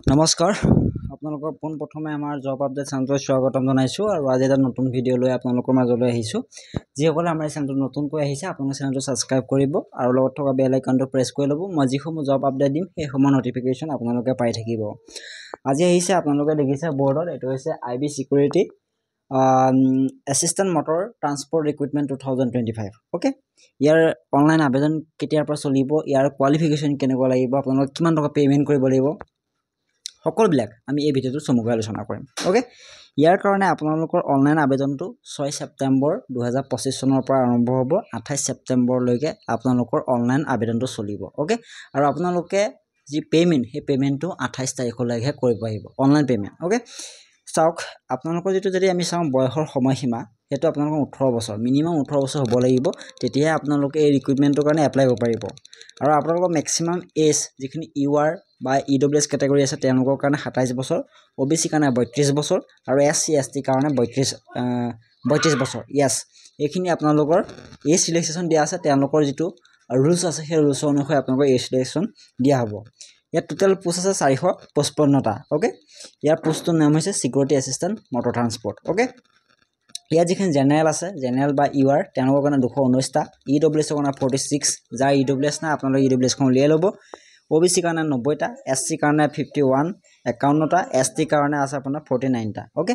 নমস্কাৰ, আপোনালোকক পোনপ্ৰথমে আমাৰ জব আপডেট চেনেলটোলৈ স্বাগতম জনাইছোঁ আৰু আজি এটা নতুন ভিডিঅ' লৈ আপোনালোকৰ মাজলৈ আহিছোঁ। যিসকলে আমাৰ এই চেনেলটো নতুনকৈ আহিছে, আপোনালোকে চেনেলটো ছাবস্ক্ৰাইব কৰিব আৰু লগত থকা বেল আইকনটো প্ৰেছ কৰি ল'ব। মই যিসমূহ জব আপডেট দিম, সেইসমূহ ন'টিফিকেশ্যন আপোনালোকে পাই থাকিব। আজি আহিছে, আপোনালোকে দেখিছে বৰ্ডত, এইটো হৈছে IB Security Assistant Motor Transport Recruitment 2025, okay। ইয়াৰ অনলাইন আবেদন কেতিয়াৰ পৰা চলিব, ইয়াৰ কোৱালিফিকেশ্যন কেনেকুৱা লাগিব, আপোনালোকে কিমান টকা পে'মেণ্ট কৰিব লাগিব, সকলোবিলাক আমি এই ভিডিঅ'টোত চমুকৈ আলোচনা কৰিম, অ'কে। ইয়াৰ কাৰণে আপোনালোকৰ অনলাইন আবেদনটো 6 ছেপ্টেম্বৰ 2025 চনৰ পৰা আৰম্ভ হ'ব। 28 ছেপ্টেম্বৰলৈকে আপোনালোকৰ অনলাইন আবেদনটো চলিব, অ'কে। আৰু আপোনালোকে যি পে'মেণ্ট, সেই পে'মেণ্টটো 28 তাৰিখলৈকেহে কৰিব পাৰিব অনলাইন পে'মেণ্ট, অ'কে। চাওক, আপোনালোকৰ যিটো যদি আমি চাওঁ বয়সৰ সময়সীমা, সেইটো আপোনালোকৰ 18 বছৰ, মিনিমাম 18 বছৰ হ'ব লাগিব। তেতিয়াহে আপোনালোকে এই ৰিক্ৰুইটমেণ্টটোৰ কাৰণে এপ্লাই কৰিব পাৰিব। আৰু আপোনালোকৰ মেক্সিমাম এজ, যিখিনি ইউ আৰ বা ইডব্লিউ এছ কেটেগৰী আছে, তেওঁলোকৰ কাৰণে 27 বছৰ, অ' বি চিৰ কাৰণে 32 বছৰ আৰু এছ চি, এছ টিৰ কাৰণে 32 বছৰ। য়েছ, এইখিনি আপোনালোকৰ এজ ৰিলেক্সেশ্যন দিয়া আছে। তেওঁলোকৰ যিটো ৰুলছ আছে, সেই ৰুলছৰ অনুসৰি আপোনালোকৰ এজ ৰিলেক্সেশ্যন দিয়া হ'ব। ইয়াত টোটেল পোষ্ট আছে 455টা, অ'কে। ইয়াৰ পোষ্টটোৰ নাম হৈছে Security Assistant Motor Transport, okay। ইয়াত যিখিনি জেনেৰেল আছে, জেনেৰেল বা ইউ আৰ, তেওঁলোকৰ কাৰণে 219টা, ইডব্লিউ এছৰ কাৰণে 46। যাৰ ইডব্লিউ এছ নাই, আপোনালোকে ইডব্লিউ এছখন উলিয়াই ল'ব। অ' বি চিৰ কাৰণে 90টা, এছ চিৰ কাৰণে 51, 51টা, এছ টিৰ কাৰণে আছে আপোনাৰ 49টা, অ'কে।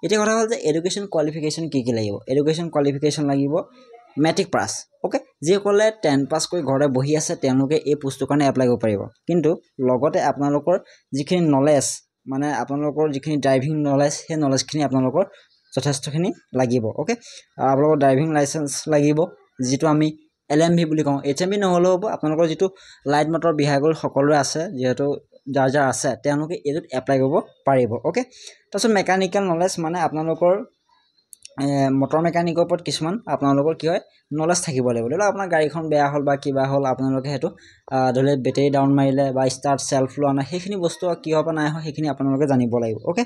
এতিয়া কথা হ'ল যে এডুকেশ্যন কোৱালিফিকেশ্যন কি কি লাগিব? এডুকেশ্যন কোৱালিফিকেশ্যন লাগিব মেট্ৰিক পাছ, অ'কে। যিসকলে 10 পাছ কৰি ঘৰতে বহি আছে, তেওঁলোকে এই পোষ্টটোৰ কাৰণে এপ্লাই কৰিব পাৰিব। কিন্তু লগতে আপোনালোকৰ যিখিনি নলেজ, মানে আপোনালোকৰ যিখিনি ড্ৰাইভিং নলেজ, সেই নলেজখিনি আপোনালোকৰ যথেষ্টখিনি লাগিব, অ'কে। আপোনালোকৰ ড্ৰাইভিং লাইচেঞ্চ লাগিব, যিটো আমি এলএমভি বুলি কওঁ। এইচএমভি নহ'লেও হ'ব। আপোনালোকৰ যিটো লাইট মটৰ ভেহিকল সকলোৰে আছে, যিহেতু যাৰ যাৰ আছে, তেওঁলোকে এইটোত এপ্লাই কৰিব পাৰিব, অ'কে। তাৰপিছত মেকানিকেল নলেজ, মানে আপোনালোকৰ মটৰ মেকানিকৰ ওপৰত কিছুমান আপোনালোকৰ কি হয় নলেজ থাকিব লাগিব। ধৰি লওক আপোনাৰ গাড়ীখন বেয়া হ'ল বা কিবা হ'ল, আপোনালোকে সেইটো ধৰি লওক বেটেৰী ডাউন মাৰিলে বা ষ্টাৰ্ট চেল্ফ লোৱা নাই, সেইখিনি বস্তু কিহৰ পৰা নাই হোৱা, সেইখিনি আপোনালোকে জানিব লাগিব, অ'কে।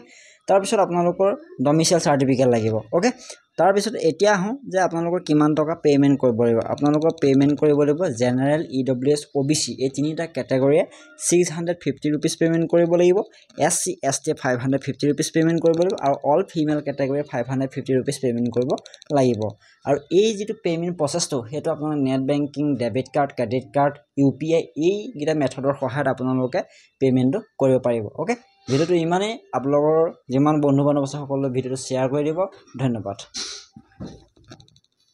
তাৰপিছত আপোনালোকৰ ডমিচিয়েল চাৰ্টিফিকেট লাগিব, অ'কে। তাৰপিছত এতিয়া আহোঁ যে আপোনালোকৰ কিমান টকা পে'মেণ্ট কৰিব লাগিব। আপোনালোকৰ পে'মেণ্ট কৰিব লাগিব জেনেৰেল, ইডব্লিউ এছ, অ' বি চি এই তিনিটা কেটেগৰীয়ে ₹650 পে'মেণ্ট কৰিব লাগিব। এছ চি, এছ টিয়ে ₹550 পে'মেণ্ট কৰিব লাগিব আৰু অল ফিমেল কেটেগৰীয়ে ₹550 পে'মেণ্ট কৰিব লাগিব। আৰু এই যিটো পে'মেণ্ট প্ৰচেছটো, সেইটো আপোনাৰ net banking, debit card, credit card, UPI এইকেইটা মেথডৰ সহায়ত আপোনালোকে পে'মেণ্টটো কৰিব পাৰিব, অ'কে। ভিডিঅ'টো ইমানেই। আপোনালোকৰ যিমান বন্ধু বান্ধৱ আছে, সকলোৱে ভিডিঅ'টো শ্বেয়াৰ কৰি দিব। ধন্যবাদ।